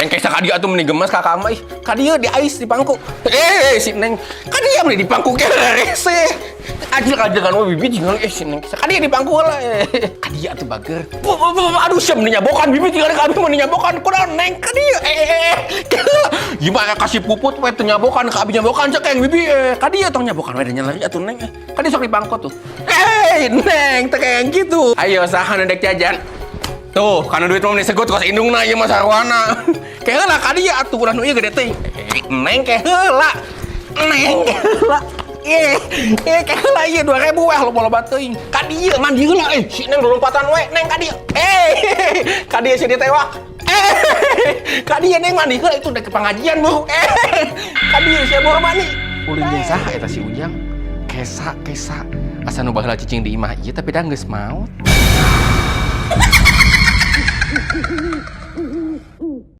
Neng Kesa ka dieu atuh, meni gemes ka Kang mah ih. Ka dieu di ais di pangku. Eh, si Neng ka dieu meni di pangku ke rese. Ajil kajegan we bibi tinggal eh si Neng Kesa ka dieu di pangku heula. Eh. Ka dieu atuh bager. Aduh, siap meni nyabokan bibi tinggal kami meni nyabokan. Kunaon, Neng, ka dieu? Eh, eh, eh. Gimana kasih puput we teu nyabokan ka abi, nyabokan cek yang bibi eh. Ka dieu tong nyabokan we da nyalari atuh, Neng. Eh. Ka dieu sok di pangku tuh. Eh, Neng, teu kayak gitu. Ayo, saha nu dek jajan? Tuh, karena duit mah segut kos indungna ieu mah sarwana. Ke heula ka dieu atuh, ulah nu ieu gede teuing. Eh, Neng, ke heula. Neng, ke heula. Eh, eh, ke heula ieu 2000 weh loba-loba teuing. Ka dieu mandi heula eh si Neng lompatan we, Neng, ka dieu. Eh, ka dieu si ditewak. Eh, ka dieu, Neng, mandi heula, itu udah ke pengajian, Bu. Eh, ka dieu sia boro mandi. Ulin jeung saha eta si Ujang? Kesa, Kesa. Asa nu baheula cicing di imah ieu, tapi dah geus maot.